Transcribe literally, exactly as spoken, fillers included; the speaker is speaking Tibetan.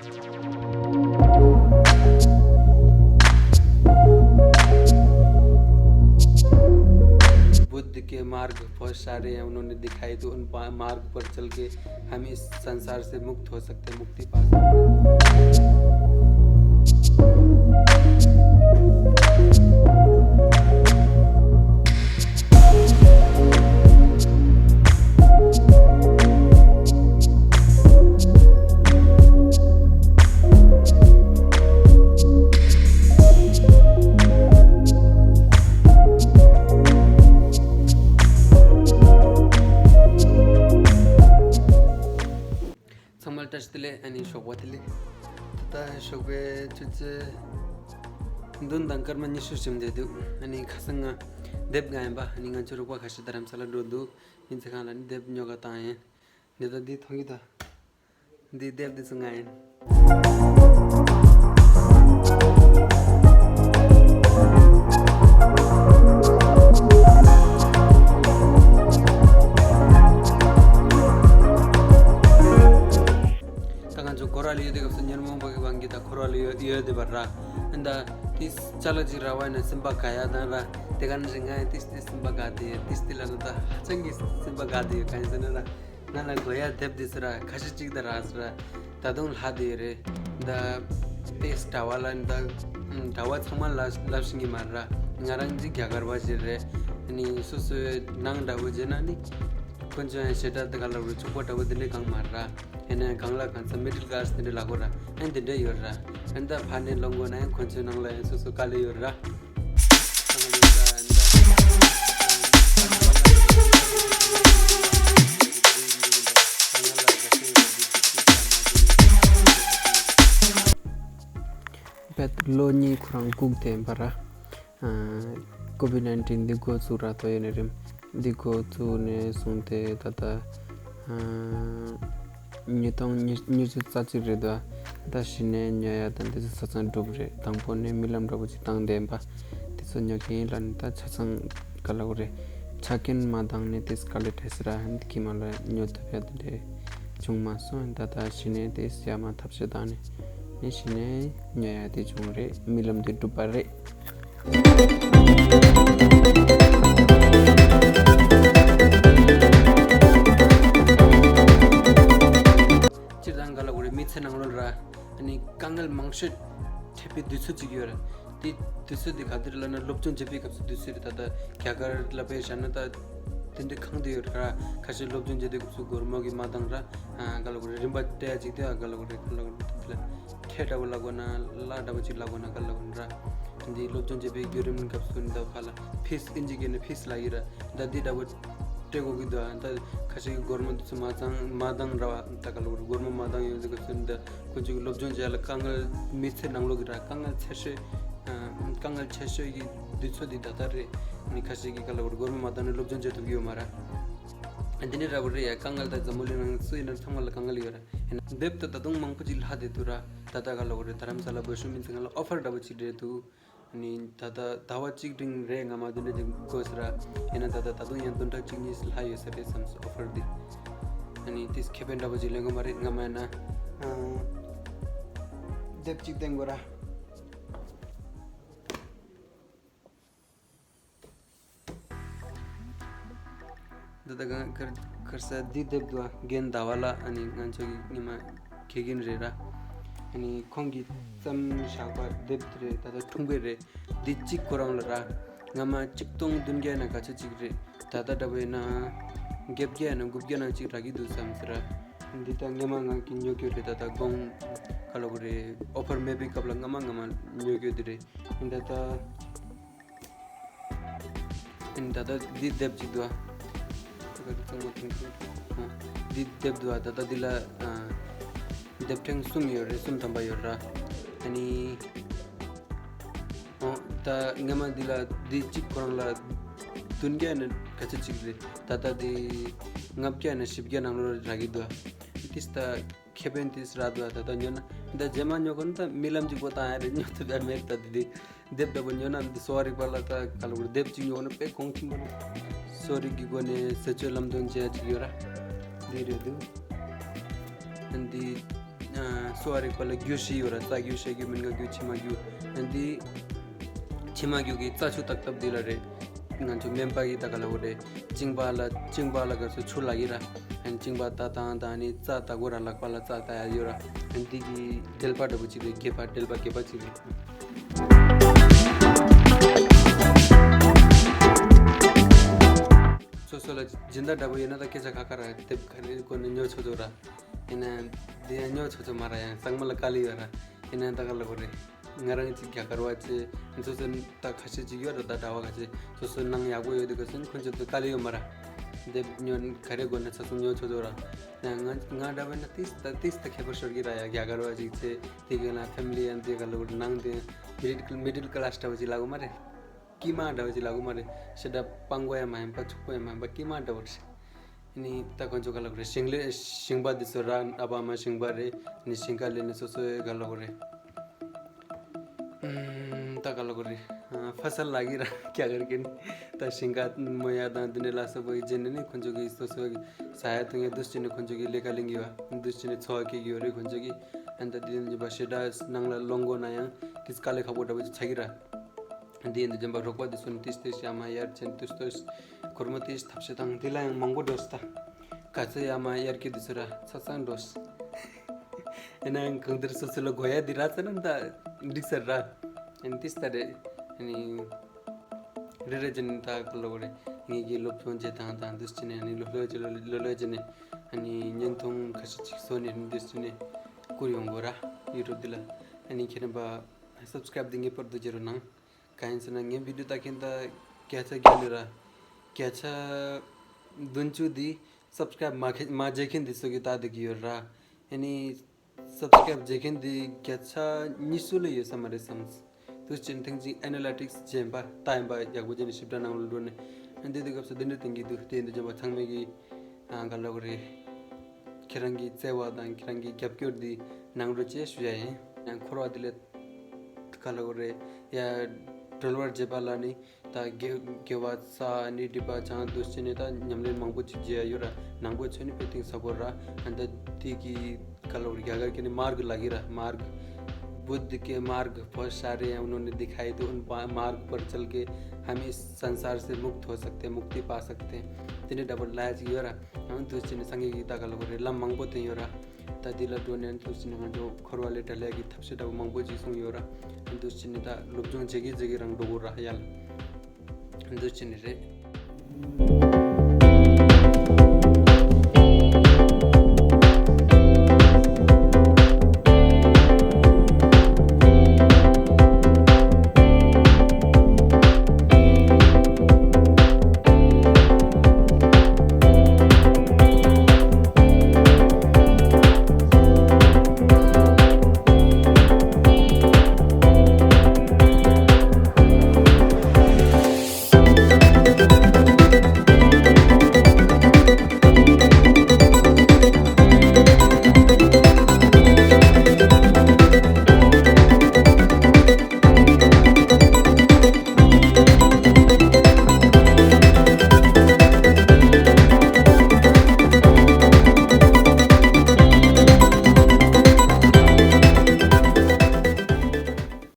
बुद्ध के मार्ग बहुत सारे हैं, उन्होंने दिखाई, तो उन पा- मार्ग पर चल के हम इस संसार से मुक्त हो सकते हैं, मुक्ति पा सकते हैं। ཚང་མ་ལ་བཀྲ་ཤིས་བདེ་ལེགས། ཨ་ནི་ཞོགས་པ་བདེ་ལེགས། ད་ལྟ་ཞོགས་པའི་ཆུ་ཚོད་བདུན་དང་སྐར་མ་ཉི་ཤུ་ཞིག་འདུག་ཨ་ནི་ཁ་སང་ང་དེབ་ང་ཡིན་པ། ཨ་ནི་ང་ཚོའི་རོགས་པ་ཁ་ཤས་རྡ་རམ་ས་ལ་འགྲོ་འདུག་ཡིན་ཚེ་ཁང་ལ་ནི་དེབ་ཉོ་ག་བཏང་ཡིན། འདི་ད་འདི་མཐོང་གི་ད། འདི་དེབ་འདི་ཚོ་ང་ཡིན། ད་ང་ཚོ་འཁོར་བ་ལ་ཡོད་དེ་སྐབས་སུ་ཉོན་མོངས་པ་གི་དབང་གིས་ད་འཁོར་བ་ལ་ཡོད་ཡོད་དེ་བར་ར། ཨ་ནི་ད་དེ་ཅ་ལག་ཅིག་རག་པ་ཡིན་ན་སེམས་པ་དགའ་ཡག་དང་ར། དེ་ག་ནང་བཞིན་ང་ཡང་ཏིས་ཏིས་སེམས་པ་དགའ་དེ་ཡོད། ཏིས་ཏིས་ལ་ནི་ད་ཧ་ཅང་གི་སེམས་པ་དགའ་དེ་ཡོད། གང་ཡིན་ཟེར་ན་ར། ང་ལ་དགོས་ཡག་དེབ་འདི་ཟེར་ར་ཁ་ཤས་གཅིག་ད་རག་ཟེར་ར། ད་དུང་ལྷག་བསྡད་ཡོད་རེད། ད་དེ་གྲྭ་བ་ལ་ད་གྲྭ་བ་ཚང་མ་ལ་ལབ་ཤེས་ཀྱི་མ་རེད་ར། ང་རང་གཅིག་རྒྱ་གར་བ་ཞིག་རེད། ཨ་ནི་སོ་སོའི་ནང་འདྲ་བོ་བྱས་ན་ནི་ཁོ་ཚོ་ཡང་ཞེ་དྲག་དེ་ག་ལབ་རེད། ཕྱུག་པོ་འདྲ་བོ་དེ་འདྲས་གང་མ་རེད་ར། ཡིན་ནའང་གང་ལ་གང་འཚམ་མི་ཌལ་ཀ་ལཱ་སི་དེ་འདྲས་ལབ་དགོས་ར། ཨ་ནི་དེ་འདྲས་ཡོད་ར། ཨ་ནི་ད་ཕར་ནས་ལོག་དགོས་ན་ཡང་ཁོ་ཚོའི་ནང་ལ་ཡང་སོ་སོ་དཀའ་ལས་ཡོད་ར། བེད་ལོ་གཉིས་ཁོ་རང་སྒུག་བསྡད་པ་ར། ཨ་ཀོ་ཝིཌ་ནའིན་ཊིན་འདི་འགོ་བཙུགས་ར་ཐོ་ཡོད་ནས་རིམ། འདི་འགོ་བཙུགས་ནས་བཟུང་སྟེ་ད་ལྟ་ཨ་ཉིས་སྟོང་ཉི་ཉི་ཤུ་རྩ་གཅིག་རེད་འདུག་ད་གཞི་ནས་ཉོ་ཡག་དང་འདི་ཚོ་ཆ་ཚང་གྲུབ་རེད། དང་པོ་ནས་རྨི་ལམ་འདྲ་པོ་ཅིག་བཏང་བསྡད་པ། འདི་ཚོ་ཉོ་མཁན་ལ་ནི་ད་ཆ་ཚང་ག་ལབ་དགོས་རེད། ཆ་རྐྱེན་མ་འདང་ནས་དེ་དཀའ་ལས་འཕྲད་སྲིད་ར། འདི་གི་མ་ལ་ཉོ་ཐུབ་ཡག་དེ་འདྲས་བྱུང་མ་སོང་། ད་ལྟ་གཞི་ནས་དེ་ཡར་མར་ཐབས་ཤེས་བཏང་ནས་ནས་གཞི་ནས་ཉོ་ཡག་དེ་བྱུང་རེད། རྨི་ལམ་དེ་འགྲུབ་པ་རེད། སྤྱིར་བཏང་ག་ལབ་དགོས་རེད། མི་ཚེ་ནང་ལོགས་ར། ཨ་ནི་དཀའ་ངལ་མང་ཤོས་འཕྲད་པའི་དུས་ཚོད་ཅིག་ཡོད་རེད། དེ་དུས་ཚོད་དེ་ག་དུས་རེད་ལབ་ན་སློབ་སྦྱོང་བྱེད་པའི་སྐབས་སུ་དུས་ཚོད་རེད། ད་ལྟ་རྒྱ་གར་ལ་དཔེ་བཞག་ན་ད་དེ་འདྲའི་གང་དུ་ཡོད་རེད། ཁ་ཤས་སློབ་སྦྱོང་བྱེད་དུས་སྐབས་སུ་སྒོར་མོ་གི་མ་འདང་ར། ཨ་ག་ལབ་དགོས་རེད། རིན་པ་སྤྲད་ཡག་ཅིག་དེ་ཨ་ག་ལབ་དགོས་རེད། ག་ལབ་དགོས་རེད། དེ་ལ་ཁྲལ་འདྲ་པོ་ལབ་དགོས་ན་གླ་འདྲ་པོ་ཅིག་ལབ་དགོས་ན་ག་ལབ་དགོས་རེད་ར། དེ་འདི་སློབ་སྦྱོང་བྱེད་པའི་བརྒྱུད་རིམ་སྐབས་སུ་ནི་ད་ཕར་ལ་ཕིས་ཨིན་ཇི་སྐད་ནས་ཕིས་ལབ་ཀྱི་ར། ད་འདི་འདྲ་པོ་སྤྲད་དགོས་ཀྱི་འདུག་ཨ་ད་ཁ་ཤས་ཀྱིས་སྒོར་མོ་འདི་ཚོ་མ་ཚང་མ་འདང་ར་བ། ད་ག་ལབ་དགོས་རེད། སྒོར་མོ་མ་འདང་ཡོད་ཟེར་སྐབས་སུ་ནི་ད་ཁོ་ཚོས་སློབ་སྦྱོང་བྱེད་ཡག་ལ་དཀའ་ངལ་མི་ཚེ་ནང་ལོགས་ཀྱི་ར་དཀའ་ངལ་ཆེ་ཤོས། ཨ་དཀའ་ངལ་ཆེ་ཤོས་ཀྱི་དུས་ཚོད་འདི་ད་ལྟ་རེད། ནི་ཁ་ཤས་ཀྱིས་ག་ལབ་དགོས་རེད། སྒོར་མོ་མ་འདང་ནས་སློབ་སྦྱོང་བྱེད་ཐུབ་ཀྱི་ཡོད་མ་རེད། ཨ་འདི་འདྲ་འདྲ་པོ་རེད་ཡ། དཀའ་ངལ་ད་འཛམ་བུ་གླིང་ནང་སུ་ཡིན་ན་ཚང་མ་ལ་དཀའ་ངལ་ཡོད་རེད། ཡིན་ན་དེབ་ད་ད་དུང་མང་པོ་ཅིག་ལྷག་བསྡད་འདུག་ར། ད་ལྟ་ག་ལབ་དགོས་རེད། རྡ་རམ་ས་ལ་བོད་གཞུང་མི་ཚེ་ཁང་ལ་ཨོ་ཕར་འདྲ་པོ་ཅིག་སྤྲད་འདུག་ནི་ད་ལྟ་ཟླ་བ་གཅིག་རིང་རེད། སྔ་མ་བདུན་ཕྲག་གཅིག་འགོར་ཟེར་ར། ཡིན་ན་ད་ལྟ་ད་དུང་ཡང་བདུན་ཕྲག་གཅིག་གཉིས་ལྷག་ཡོད་ས་རེད་བསམ་སོང་། ཨོ་ཕར་འདི། ཨ་ནི་ཏིས་ཁེ་ཕན་འདྲ་པོ་ཅིག་ལེན་དགོས་མ་རེད། སྔ་མ་ཡིན་ན་ཨ་དེབ་གཅིག་བསྟན་དགོས་ར། འདི་ད་གང་ཁར་ཁར་ས་འདི་དེབ་འདུག་ཨ། རྒན་ཟླ་བ་ལགས། ཨ་ནི་ང་ཚོ་གི་ཉི་མ་དགེ་རྒན་རེད་ར། ཨ་ནི་ཁོང་གིས་བརྩམས་བཞག་པ་དེབ་དེ་རེད། ད་ལྟ་ཐུང་པོ་རེད། འདི་གཅིག་ཁོ་རང་ལ་ར། སྔ་མ་གཅིག་སྟོང་བདུན་བརྒྱ་ན་ག་ཚོད་ཅིག་རེད། ད་ལྟ་འདྲ་པོ་ཡིན་ན་བརྒྱད་བརྒྱ་ན་དགུ་བརྒྱ་ན་གཅིག་རག་གི་འདུག་བསམ་ཟེར་ར། འདི་ད་སྔ་མ་ང་གི་ཉོ་རྒྱུ་རེད། ད་ལྟ་དགོང་ག་ལབ་དགོས་རེད། ཨོ་ཕར་མེད་པའི་སྐབས་ལ་སྔ་མ་སྔ་མ་ཉོ་རྒྱུ་དེ་རེད། ད་ལྟ་ཨིན། ད་ལྟ་འདི་དེབ་ཅིག་འདུག་ཨ། འདི་དེབ་འདུག་ཨ། ད་ལྟ་འདི་ལ་ཨ་དེབ་ཕྲེང་གསུམ་ཡོད་རེད། གསུམ་ཐམ་པ་ཡོད་ར། ཨ་ནི་ཨོ་ད་སྔ་མ་འདི་ལ་འདི་གཅིག་ཁོ་རང་ལ་བདུན་བརྒྱ་ནས་ག་ཚོད་ཅིག་རེད། ད་ལྟ་འདི་ལྔ་བརྒྱ་ནས་བཞི་བརྒྱ་ནང་ལོགས་རག་གི་འདུག་ཨ། ཏིས་ད་ཁེ་ཕན་ཏིས་རག་འདུག་ཨ། ད་ལྟ་ཉོ་ན་ད་རྗེས་མ་ཉོ་དགོས་ན་ད་རྨི་ལམ་གཅིག་པོ་བཏང་ཡ་རེད། ཉོ་ཐུབ་ཡ་མེད། ད་འདི་འདི། དེབ་འདྲ་པོ་ཉོ་ན་འདི་གསོ་བ་རིག་པ་ལ་ད་ག་ལབ་དགོས་རེད། དེབ་གཅིག་ཉོ་ན་དཔེ་གོང་ཆེན་པོ་རེད། གསོ་རིག་གི་སྒོ་ནས་ཟས་སྤྱོད་ལམ་སྟོན་བྱེད་ཡ་ཅིག་ཡོད་ར། འདི་རེད་འདུག་འདི་ གསོ་བ་རིག་པ་ལ་རྒྱུ་བཞི་ཡོད་ར། རྩ་རྒྱུ། བཤད་རྒྱུ། སྨན་ཁང་རྒྱུ། མཆིལ་མ་རྒྱུ། ཨ་འདི་མཆིལ་མ་རྒྱུ་གི་རྩ་ཆུ་བཏགས་སྟབས་འདི་ལ་རེད། ང་ཚོ་སྨན་པ་གི་ད་ག་ལ་བོ་རེད། གཅིན་པ་ལ་གཅིན་པ་ལ་ག་ཚོད་ཆུ་ལ་གི་ར། ཨ་གཅིན་པ་ད་དང་ད་ནི་རྩ་ད་གོ་ར། ལག་པ་ལ་རྩ་ད་ཡ་ཡོད་ར། ཨ་འདི་གི་འགྲེལ་པ་འདྲ་བོ་གཅིག་རེད། རྒྱས་པ་འགྲེལ་པ་རྒྱས་པ་གཅིག་རེད། སོ་སོ་ལ་སྦྱིན་བདག་འདྲ་བོ་ཡོད་ན་ད་སྐད་ཆ་ཁ་ཁ་ར། དེབ་ག་རེ་དགོས་ན་ཉོ་ཆོག་ཆོག་ར། ཡིན་ན་འདི་ཡང་ཉོ་ཆོག་ཆོག་མ་ར། ཡང་ཚང་མ་ལ་དཀའ་ལས་ཡོད་ར། ཡིན་ན་ད་ག་ལ་གོ་རེད། ང་རང་ཅིག་རྒྱ་གར་བ་ཅིག་སོ་སོ་ད་ཁ་ཤས་ཅིག་ཡོད་ར། ད་གྲྭ་བ་ཁ་ཤས་སོ་སོ་ནང་ཡག་པོ་ཡོད་དུས་ག་སོན་ཁོང་ཚོ་ད་དཀའ་ལས་ཡོད་མ་ར། དེབ་ཉོ་ག་རེ་དགོས་ན་ཚ་ཚང་ཉོ་ཆོག་ཆོག་ར། ཡང་ང་ང་འདྲ་བ་ན་ཏིས་ད་ཏིས་ད་ཁྱད་པར་ཤོར་གི་ར། ཡ་རྒྱ་གར་བ་ཅིག་ཚེ་དེ་ག་ལ་ཕེ་མི་ལི་ཡང་དེ་ག་ལ་གོ་རེད། ནང་དེ་མི་ཌལ་མི་ཌལ་ཀ་ལ་སི་འདྲ་བོ་ཅིག་ལ་གོ་མ་རེད། ཀི་མ་འདྲ་བོ་ཅིག་ལ་གོ་མ་རེད། ཤ་འདྲ་སྤང་པོ་ཡང་མ་ཡིན་པ་ཕྱུག་པོ་ཡང་མ་ཡིན་པ་ཀི་མ་འདྲ་བོ་རེད། ནི་ད་ཁོང་ཚོ་ག་ལ་གོ་རེད། ཞིང་ལས་ཞིང་པ་འདི་ཚོ་ར། ཨ་ཕ་ཨ་མ་ཞིང་པ་རེད། ནི་ཞིང་ཁ་ལས་ནི་སོ་སོའི་ག་ལ་གོ་རེད། ཨུམ། ད་ག་ལ་གོ་རེད། ཨ་ཕ་སལ་ལ་གི་ར་རྒྱ་གར་གི་ནི་ད་ཞིང་ཁ་མོ་ཡ་དང་འདི་འདྲ་ལ་སོགས་པ་གི་རྗེས་ནི་ནི་ཁོང་ཚོ་གི་སོ་སོ་གི་ཟ་ཡ་འཐུང་ཡ་འདུས་བྱས་ནི་ཁོང་ཚོ་གི་ལས་ཀ་ལེན་གི་ཡོད། འདུས་བྱས་ནི་འཚོ་བ་སྐྱེལ་གི་ཡོད་རེད་ཁོང་ཚོ་གི། ཨ་ད་འདི་ནི་པ་ཞེ་དྲག་ནང་ལ་ལོང་དགོས་ན་ཡང་དེ་དཀའ་ལས་ཁག་པོ་འདྲ་བོ་ཅིག་ཆགས་ཀྱི་ར། འདི་ཡིན་དུ་འཇམ་པ་རོགས་པ་འདི་ཚོ་ནི་ཏིས་ཏིས་ཡ་མ་ཡར་ཅན་ཏིས་ཏིས་གོར་མོ་ཏིས་ཐབས་ཤེས་དང་འདི་ལ་ཡང་མང་པོ་འགྲོ་སི་ད། ག་ཚོད་ཡ་མ་ཡར་གི་འདི་ཚོ་ར་ཚ་ཚང་འགྲོ་སི། ཨེ་ན་གང་འདིར་སོ་སོ་ལ་དགོས་ཡ་འདི་ར་ཚ་ན་ད་འགྲིག་ས་ར། ཨེ་ན་ཏིས་ད་རེད། ཨེ་ནི་རེ་རེ་ཅན་ད་ག་ལ་བོ་རེད། ངེད་ཀྱི་སློབ་སྦྱོང་བྱེད་སྟངས་དང་འདུས་བྱས་ནས་ཨེ་ནི་ལོ་ལོ་ཅན་ལོ་ལོ་ཅན་ནས་ཨེ་ནི་བརྙན་ཐུང་ཁ་ཤས་ཅིག་བཟོ་ནས་འདུས་བྱས་ནས་བསྐུར་ཡོང་དགོས་ར། ཡུ་ཊུབ་འདི་ལ་ཨེ་ནི་ཁྱེད་རྣམ་པ་སབ་སི་ཀ་རབ་འདི་ངེས་པར་དུ་བྱེད་རོགས་གནང་། གང་ཡིན་ཟེར་ན་ངའི་བི་ཌིའོ་ལྟ་མཁན་ད་བརྒྱ་ཆ་བརྒྱ་ནས་ར་བརྒྱ་ཆ་བདུན་ཅུ་འདི་སབ་སི་ཀ་རབ་མ་ཁེ་མ་བྱེད་མཁན་འདི་ཚོ་གི་ལྟ་བསྡད་ཀྱི་ཡོད་ར། ཨ་ནི་སབ་སི་ཀ་རབ་བྱེད་མཁན་འདི་བརྒྱ་ཆ་ཉི་ཤུ་ལས་ཡོད་ས་མ་རེད་བསམ། དུས་ཆེན་ཐེངས་གཅིག་ཨེ་ན་ལི་ཊིག་སི་བྱས་པ་ལྟ་ཡིན་པ་ཡག་པོ་བྱས་ནས་ཞིབ་ཕྲ་ནང་ལ་འགྲོ་ནས་ཨ་འདི་དུས་སྐབས་སུ་འདི་འདྲ་བསྟན་གྱི་འདུག་དེ་ཡིན་དུས་ཅམ་པ་ཚང་མས་ཀྱི་ཨ་ག་ལ་གོ་རེད། ཁྱེད་རང་གི་བརྩེ་བ་དང་ཁྱེད་རང་གི་རྒྱབ་སྐྱོར་འདི་གནང་རོགས་བྱེད་ཞུ་ཡ་ཡིན། ཡང་འཁོར་བ་འདི་ལས་ག་ལ་གོ་རེད། ཡ་གྲོལ་བར་བྱེད་པ་ལ་ནི་ད་དགེ་དགེ་བ་ས་ནི་སྒྲིབ་པ་བྱང་དུ་ཕྱིན་ནས་ད་ཉམས་ལེན་མང་པོ་ཅིག་བྱེད་ཡ་ཡོད་ར། ནང་པོ་ཆོས་ནི་དཔེ་གཏིང་ཟབ་པོ་ར། ཨ་ད་དེ་གི་ག་ལ་གོ་རེད། རྒྱ་གར་གྱི་ནི་མཱརྒ་ལ་གི་ར། མཱརྒ། बुद्ध के मार्ग बहुत सारे हैं, उन्होंने दिखाई दे, उन पा- मार्ग पर चल के हम इस संसार से मुक्त हो सकते हैं, मुक्ति पा सकते हैं. དེ་འདྲའི་འདྲ་པོ་ལ་ཅིག་ཡོད་ར། ཡང་འདུས་བྱས་ནས་སངས་རྒྱས་ཀྱིས་ད་ག་ལ་གོ་རེད། ལམ་མང་པོ་བསྟན་ཡོད་ར། ད་འདི་ལ་འགྲོ་ནས་འདུས་བྱས་ནས་ང་ཚོ་འཁོར་བ་ལས་བྲལ་ཡག་གི་ཐབས་ཤེས་འདྲ་པོ་མང་པོ་ཅིག་གསུངས་ཡོད་ར། འདུས་བྱས་ནས་ད་སློབ་སྦྱོང་བྱེད་ཀྱི་བྱེད་ཀྱི་རང་འགྲོ་གོ་ར་ཡ་ལ། འདུས་བྱས་ནས་རེད།